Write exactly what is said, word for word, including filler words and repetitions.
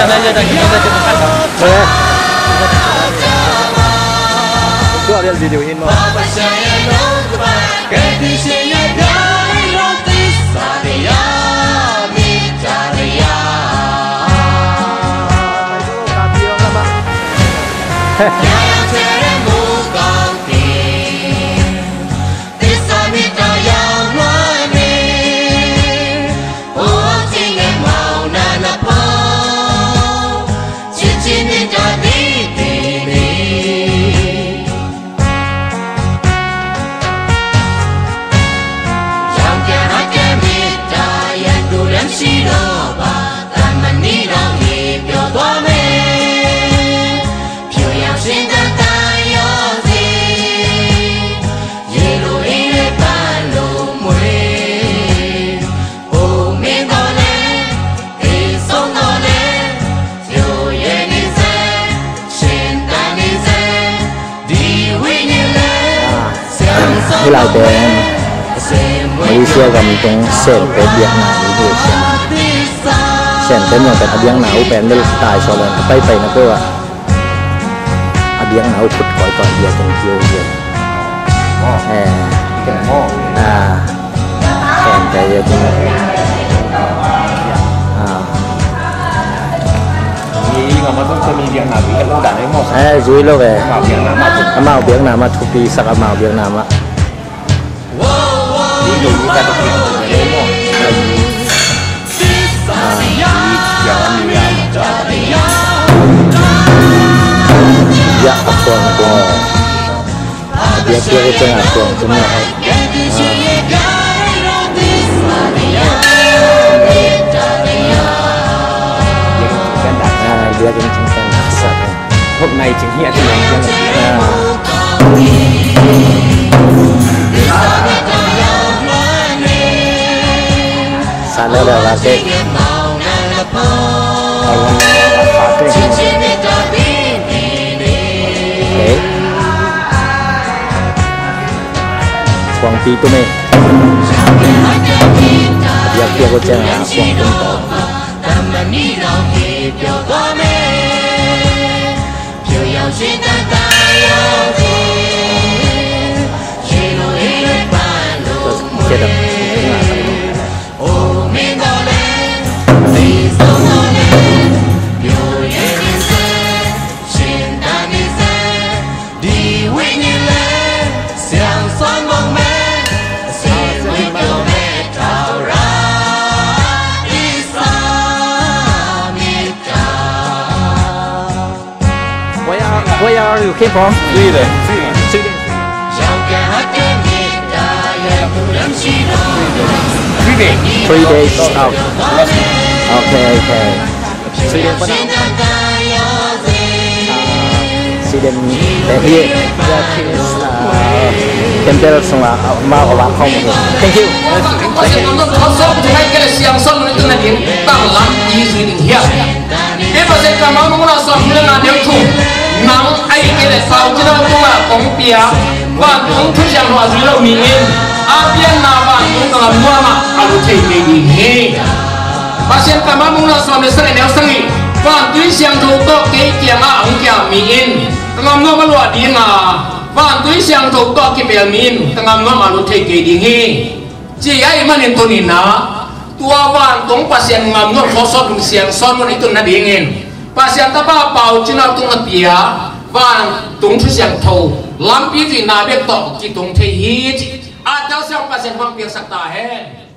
Tua bel video hi maw? Hih lai pen Malaysia gam tung Sente biakna uh hi. Sente, Sente myo pen a biakna uh pen bel tai so len a pai pai na ko a. A biakna uh phut koi koi biak in kiu biak. Eh. Ah. Ken kai ya kin. Ah. Eh, zui lo ve. Amau biakna mah thupi sak, amau biakna mah. Ah. Ya, a kuang kuang. Biak biak i tengah tuang tu mah. Ah, biak in cing kan sak. Hok nai cing hiat cing hiat. Ah. Sana dah lagi. Okay. Kuangpi tum e. Biakpiak uh ciang a kuang tum tawh. Ciat ang. Where are, where are you came from? Sweden. Sweden. Three days. Three days out. Okay, okay. Sweden pun out. Ah, Sweden, eh, here. Temple sungah, ah, amau a welcome. Thank you. Pasian in a nuam khawlsawn, tu mai kei leh siangsawn mun i tun nading tanglam i zui ding hi a. Hih Pasian kammal bung gukna sawmthum le nga neu thum, nang ahih kei leh saucinau tungah kong piak vantung thu siangtho a zui lo mi in a pianna vantung ka ngam nuam ah a lut thei kei ding hi. Pasian kammal bung gukna sawm le sagih, neu sagih, vantui siangtho tawh kei kiangah a hong kiam mi in ka ngam nuam a luah ding a, vantui siangtho tawh kipel mi in ka ngam nuam a lut thei kei ding hi. Ci ahih manin tuni-in ah tua vantung Pasian ngam nuam khawlsawn mun, siangsawn mun i tun nadingin Pasian tapa Pau Cin Nau tungah pia vantung thu siangtho lampi zuihna bek tawh kitung thei hi ci. A telsiam Pasian hong piaksak ta hen.